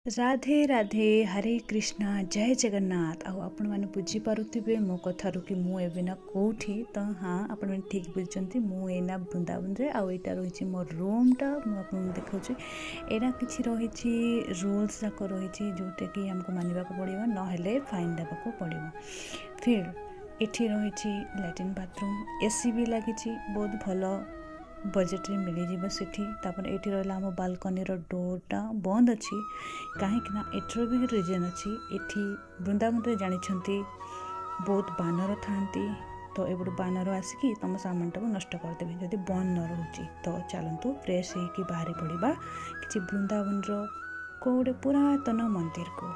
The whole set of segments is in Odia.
ରାଧେ ରାଧେ, ହରେ କୃଷ୍ଣା, ଜୟ ଜଗନ୍ନାଥ। ଆଉ ଆପଣମାନେ ବୁଝିପାରୁଥିବେ ମୋ କଥାରୁ କି ମୁଁ ଏବେ ନା କେଉଁଠି। ତ ହଁ, ଆପଣମାନେ ଠିକ୍ ବୁଝିଛନ୍ତି, ମୁଁ ଏଇନା ବୃନ୍ଦାବନରେ ଆଉ ଏଇଟା ରହିଛି ମୋ ରୁମ୍ଟା। ମୁଁ ଆପଣଙ୍କୁ ଦେଖାଉଛି। ଏଇଟା କିଛି ରହିଛି, ରୁଲ୍ସ ଯାକ ରହିଛି, ଯେଉଁଟାକି ଆମକୁ ମାନିବାକୁ ପଡ଼ିବ, ନହେଲେ ଫାଇନ୍ ଦେବାକୁ ପଡ଼ିବ। ଫିର୍ ଏଠି ରହିଛି ଲାଟ୍ରିନ୍ ବାଥରୁମ୍, ଏସି ବି ଲାଗିଛି, ବହୁତ ଭଲ ବଜେଟ୍ରେ ମିଳିଯିବ ସେଠି। ତାପରେ ଏଇଠି ରହିଲା ଆମ ବାଲକୋନିର ଡୋର୍ଟା ବନ୍ଦ ଅଛି, କାହିଁକି ନା ଏଠିର ବି ରିଜନ୍ ଅଛି। ଏଠି ବୃନ୍ଦାବନରେ ଜାଣିଛନ୍ତି, ବହୁତ ବାନର ଥାଆନ୍ତି। ତ ଏପଟୁ ବାନର ଆସିକି ତୁମ ସାମାନଟାକୁ ନଷ୍ଟ କରିଦେବେ ଯଦି ବନ୍ଦ ନ ରହୁଛି। ତ ଚାଲନ୍ତୁ, ଫ୍ରେଶ୍ ହେଇକି ବାହାରି ପଡ଼ିବା କିଛି ବୃନ୍ଦାବନର କେଉଁ ଗୋଟେ ପୁରାତନ ମନ୍ଦିରକୁ।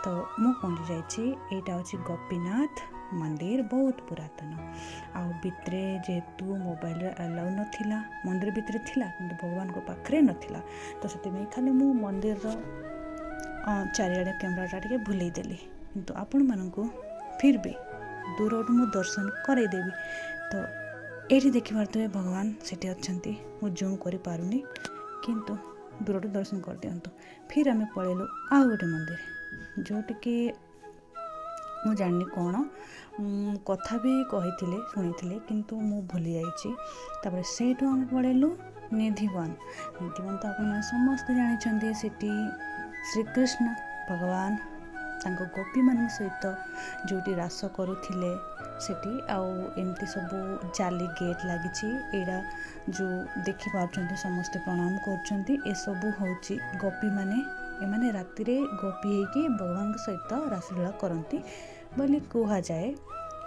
ତ ମୁଁ ପହଞ୍ଚି ଯାଇଛି। ଏଇଟା ହେଉଛି ଗୋପୀନାଥ ମନ୍ଦିର, ବହୁତ ପୁରାତନ। ଆଉ ଭିତରେ ଯେହେତୁ ମୋବାଇଲରେ ଆଲାଉ ନଥିଲା, ମନ୍ଦିର ଭିତରେ ଥିଲା କିନ୍ତୁ ଭଗବାନଙ୍କ ପାଖରେ ନଥିଲା, ତ ସେଥିପାଇଁ ଖାଲି ମୁଁ ମନ୍ଦିରର ଚାରିଆଡ଼େ କ୍ୟାମେରାଟା ଟିକେ ବୁଲେଇ ଦେଲି। କିନ୍ତୁ ଆପଣମାନଙ୍କୁ ଫିର୍ ବି ଦୂରରୁ ମୁଁ ଦର୍ଶନ କରାଇଦେବି। ତ ଏଇଠି ଦେଖିପାରୁଥିବେ, ଭଗବାନ ସେଠି ଅଛନ୍ତି। ମୁଁ ଜୁମ୍ କରିପାରୁନି, କିନ୍ତୁ ଦୂରରୁ ଦର୍ଶନ କରିଦିଅନ୍ତୁ। ଫିର୍ ଆମେ ପଳେଇଲୁ ଆଉ ଗୋଟେ ମନ୍ଦିର, ଯେଉଁଠିକି ମୁଁ ଜାଣିନି କ'ଣ କଥା ବି କହିଥିଲେ, ଶୁଣିଥିଲେ, କିନ୍ତୁ ମୁଁ ଭୁଲି ଯାଇଛି। ତାପରେ ସେଇଠୁ ଆମେ ପଳେଇଲୁ ନିଧିବନ। ନିଧିବନ ତ ଆପଣମାନେ ସମସ୍ତେ ଜାଣିଛନ୍ତି। ସେଠି ଶ୍ରୀକୃଷ୍ଣ ଭଗବାନ ତାଙ୍କ ଗୋପୀମାନଙ୍କ ସହିତ ଯେଉଁଠି ରାସ କରୁଥିଲେ ସେଠି। ଆଉ ଏମିତି ସବୁ ଜାଲି ଗେଟ୍ ଲାଗିଛି। ଏଇଟା ଯେଉଁ ଦେଖିପାରୁଛନ୍ତି, ସମସ୍ତେ ପ୍ରଣାମ କରୁଛନ୍ତି, ଏସବୁ ହେଉଛି ଗୋପୀମାନେ। ଏମାନେ ରାତିରେ ଗୋପୀ ହେଇକି ଭଗବାନଙ୍କ ସହିତ ରାସଲୀଳା କରନ୍ତି ବୋଲି କୁହାଯାଏ।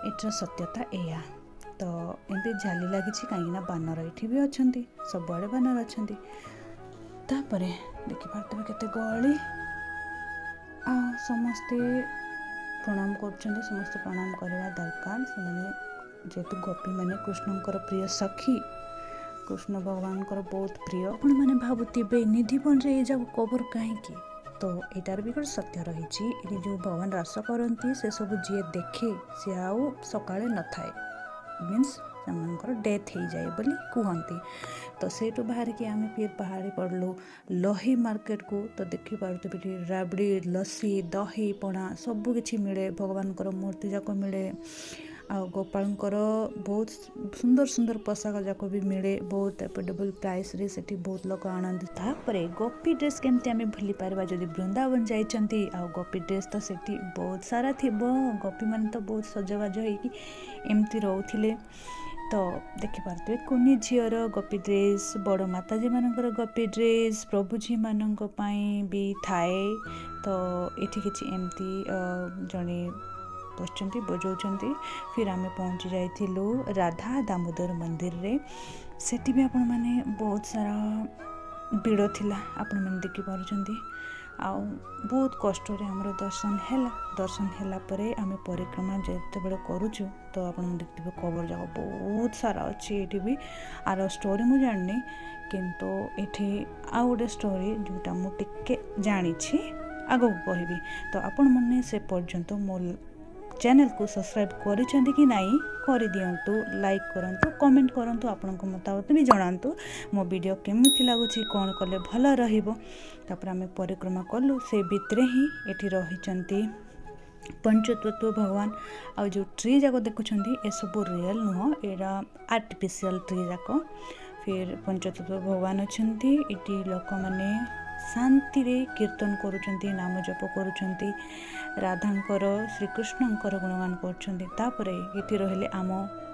ଏଠିର ସତ୍ୟତା ଏଇଆ। ତ ଏମିତି ଜାଲି ଲାଗିଛି କାହିଁକିନା ବାନର ଏଠି ବି ଅଛନ୍ତି, ସବୁଆଡ଼େ ବାନର ଅଛନ୍ତି। ତାପରେ ଦେଖିପାରୁଥିବେ କେତେ ଗହଳି ଆଉ ସମସ୍ତେ ପ୍ରଣାମ କରୁଛନ୍ତି। ସମସ୍ତେ ପ୍ରଣାମ କରିବା ଦରକାର। ସେମାନେ ଯେହେତୁ ଗୋପୀମାନେ କୃଷ୍ଣଙ୍କର ପ୍ରିୟ ସଖୀ, କୃଷ୍ଣ ଭଗବାନଙ୍କର ବହୁତ ପ୍ରିୟ। ଆପଣମାନେ ଭାବୁଥିବେ, ନିଧିବନରେ ଏ ଯାକ କବର କାହିଁକି? ତ ଏଇଟାର ବି ଗୋଟେ ସତ୍ୟ ରହିଛି। ଏଠି ଯେଉଁ ଭଗବାନ ରାସ କରନ୍ତି, ସେସବୁ ଯିଏ ଦେଖେ ସିଏ ଆଉ ସକାଳେ ନଥାଏ, ମିନ୍ସ ସେମାନଙ୍କର ଡେଥ୍ ହେଇଯାଏ ବୋଲି କୁହନ୍ତି। ତ ସେଇଠୁ ବାହାରିକି ଆମେ ଫିର୍ ବାହାରି ପଡ଼ିଲୁ ଲହି ମାର୍କେଟକୁ। ତ ଦେଖିପାରୁଥିବେ, ଏଠି ରାବଡ଼ି, ଲସି, ଦହି ପଣା ସବୁ କିଛି ମିଳେ। ଭଗବାନଙ୍କର ମୂର୍ତ୍ତି ଯାକ ମିଳେ ଆଉ ଗୋପାଳଙ୍କର ବହୁତ ସୁନ୍ଦର ସୁନ୍ଦର ପୋଷାକ ଯାକ ବି ମିଳେ ବହୁତ ଆଫୋର୍ଡେବଲ୍ ପ୍ରାଇସ୍ରେ। ସେଠି ବହୁତ ଲୋକ ଆଣନ୍ତି। ତାପରେ ଗୋପୀ ଡ୍ରେସ୍ କେମିତି ଆମେ ଭୁଲି ପାରିବା, ଯଦି ବୃନ୍ଦାବନ ଯାଇଛନ୍ତି? ଆଉ ଗୋପୀ ଡ୍ରେସ୍ ତ ସେଠି ବହୁତ ସାରା ଥିବ। ଗୋପୀମାନେ ତ ବହୁତ ସଜବାଜ ହେଇକି ଏମିତି ରହୁଥିଲେ। ତ ଦେଖିପାରୁଥିବେ, କୁନି ଝିଅର ଗୋପୀ ଡ୍ରେସ୍, ବଡ଼ ମାତାଜୀମାନଙ୍କର ଗୋପୀ ଡ୍ରେସ୍, ପ୍ରଭୁଜୀମାନଙ୍କ ପାଇଁ ବି ଥାଏ। ତ ଏଠି କିଛି ଏମିତି ଜଣେ ବସିଛନ୍ତି, ବଜାଉଛନ୍ତି। ଫିର୍ ଆମେ ପହଞ୍ଚି ଯାଇଥିଲୁ ରାଧା ଦାମୋଦର ମନ୍ଦିରରେ। ସେଠି ବି ଆପଣମାନେ ବହୁତ ସାରା ଭିଡ଼ ଥିଲା, ଆପଣମାନେ ଦେଖିପାରୁଛନ୍ତି। ଆଉ ବହୁତ କଷ୍ଟରେ ଆମର ଦର୍ଶନ ହେଲା। ଦର୍ଶନ ହେଲା ପରେ ଆମେ ପରିକ୍ରମା ଯେତେବେଳେ କରୁଛୁ, ତ ଆପଣ ଦେଖିଥିବେ, କବର ଯାକ ବହୁତ ସାରା ଅଛି ଏଇଠି ବି। ଆର ଷ୍ଟୋରି ମୁଁ ଜାଣିନି, କିନ୍ତୁ ଏଠି ଆଉ ଗୋଟେ ଷ୍ଟୋରି ଯେଉଁଟା ମୁଁ ଟିକେ ଜାଣିଛି, ଆଗକୁ କହିବି। ତ ଆପଣମାନେ ସେ ପର୍ଯ୍ୟନ୍ତ ମୋ ଚ୍ୟାନେଲକୁ ସବସ୍କ୍ରାଇବ୍ କରିଛନ୍ତି କି ନାହିଁ, କରିଦିଅନ୍ତୁ, ଲାଇକ୍ କରନ୍ତୁ, କମେଣ୍ଟ କରନ୍ତୁ, ଆପଣଙ୍କ ମତାମତ ବି ଜଣାନ୍ତୁ, ମୋ ଭିଡ଼ିଓ କେମିତି ଲାଗୁଛି, କ'ଣ କଲେ ଭଲ ରହିବ। ତାପରେ ଆମେ ପରିକ୍ରମା କଲୁ। ସେ ଭିତରେ ହିଁ ଏଠି ରହିଛନ୍ତି ପଞ୍ଚତତ୍ଵ ଭଗବାନ। ଆଉ ଯେଉଁ ଟ୍ରି ଯାକ ଦେଖୁଛନ୍ତି, ଏସବୁ ରିଏଲ୍ ନୁହଁ, ଏଇଟା ଆର୍ଟିଫିସିଆଲ୍ ଟ୍ରି ଯାକ। ଫିର୍ ପଞ୍ଚତତ୍ଵ ଭଗବାନ ଅଛନ୍ତି। ଏଠି ଲୋକମାନେ ଶାନ୍ତିରେ କୀର୍ତ୍ତନ କରୁଛନ୍ତି, ନାମ ଜପ କରୁଛନ୍ତି, ରାଧାଙ୍କର, ଶ୍ରୀକୃଷ୍ଣଙ୍କର ଗୁଣଗାନ କରୁଛନ୍ତି। ତାପରେ ଏଠି ରହିଲେ ଆମ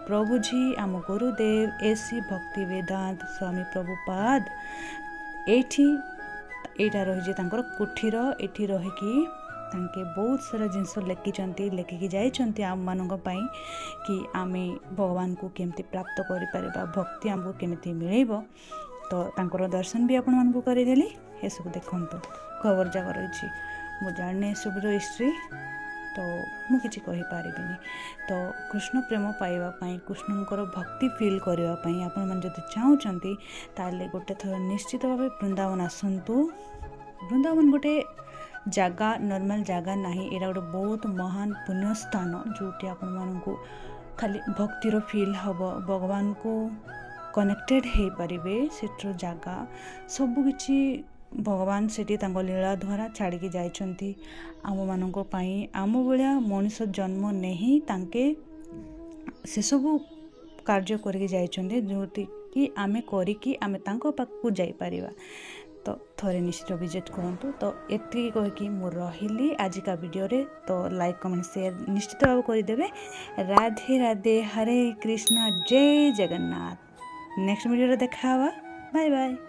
ପ୍ରଭୁଜୀ, ଆମ ଗୁରୁଦେବ ଏସି ଭକ୍ତି ବେଦାନ୍ତ ସ୍ୱାମୀ ପ୍ରଭୁପାଦ। ଏଇଠି ଏଇଟା ରହିଛି ତାଙ୍କର କୁଟୀର। ଏଠି ରହିକି ତାଙ୍କେ ବହୁତ ସାରା ଜିନିଷ ଲେଖିଛନ୍ତି, ଲେଖିକି ଯାଇଛନ୍ତି ଆମମାନଙ୍କ ପାଇଁ କି ଆମେ ଭଗବାନଙ୍କୁ କେମିତି ପ୍ରାପ୍ତ କରିପାରିବା, ଭକ୍ତି ଆମକୁ କେମିତି ମିଳିବ। ତ ତାଙ୍କର ଦର୍ଶନ ବି ଆପଣମାନଙ୍କୁ କରିଦେଲି। ଏସବୁ ଦେଖନ୍ତୁ, କବର ଯାକ ରହିଛି। ମୁଁ ଜାଣିନି ଏସବୁର ହିଷ୍ଟ୍ରି, ତ ମୁଁ କିଛି କହିପାରିବିନି। ତ କୃଷ୍ଣ ପ୍ରେମ ପାଇବା ପାଇଁ, କୃଷ୍ଣଙ୍କର ଭକ୍ତି ଫିଲ୍ କରିବା ପାଇଁ ଆପଣମାନେ ଯଦି ଚାହୁଁଛନ୍ତି, ତାହେଲେ ଗୋଟେ ଥର ନିଶ୍ଚିତ ଭାବେ ବୃନ୍ଦାବନ ଆସନ୍ତୁ। ବୃନ୍ଦାବନ ଗୋଟେ ଜାଗା, ନର୍ମାଲ ଜାଗା ନାହିଁ। ଏଇଟା ଗୋଟେ ବହୁତ ମହାନ ପୁଣ୍ୟ ସ୍ଥାନ, ଯେଉଁଠି ଆପଣମାନଙ୍କୁ ଖାଲି ଭକ୍ତିର ଫିଲ୍ ହେବ, ଭଗବାନଙ୍କୁ କନେକ୍ଟେଡ଼ ହେଇପାରିବେ। ସେଠିର ଜାଗା ସବୁକିଛି ଭଗବାନ ସେଠି ତାଙ୍କ ଲୀଳା ଦ୍ୱାରା ଛାଡ଼ିକି ଯାଇଛନ୍ତି ଆମମାନଙ୍କ ପାଇଁ। ଆମ ଭଳିଆ ମଣିଷ ଜନ୍ମ ନେଇ ତାଙ୍କେ ସେସବୁ କାର୍ଯ୍ୟ କରିକି ଯାଇଛନ୍ତି, ଯେଉଁଠିକି ଆମେ କରିକି ଆମେ ତାଙ୍କ ପାଖକୁ ଯାଇପାରିବା। ତ ଥରେ ନିଶ୍ଚିତ ଭିଜିଟ୍ କରନ୍ତୁ। ତ ଏତିକି କହିକି ମୁଁ ରହିଲି ଆଜିକା ଭିଡ଼ିଓରେ। ତ ଲାଇକ୍, କମେଣ୍ଟ, ସେୟାର ନିଶ୍ଚିତ ଭାବେ କରିଦେବେ। ରାଧେ ରାଧେ, ହରେ କୃଷ୍ଣ, ଜୟ ଜଗନ୍ନାଥ। ନେକ୍ସଟ ଭିଡ଼ିଓରେ ଦେଖା ହେବା। Bye bye.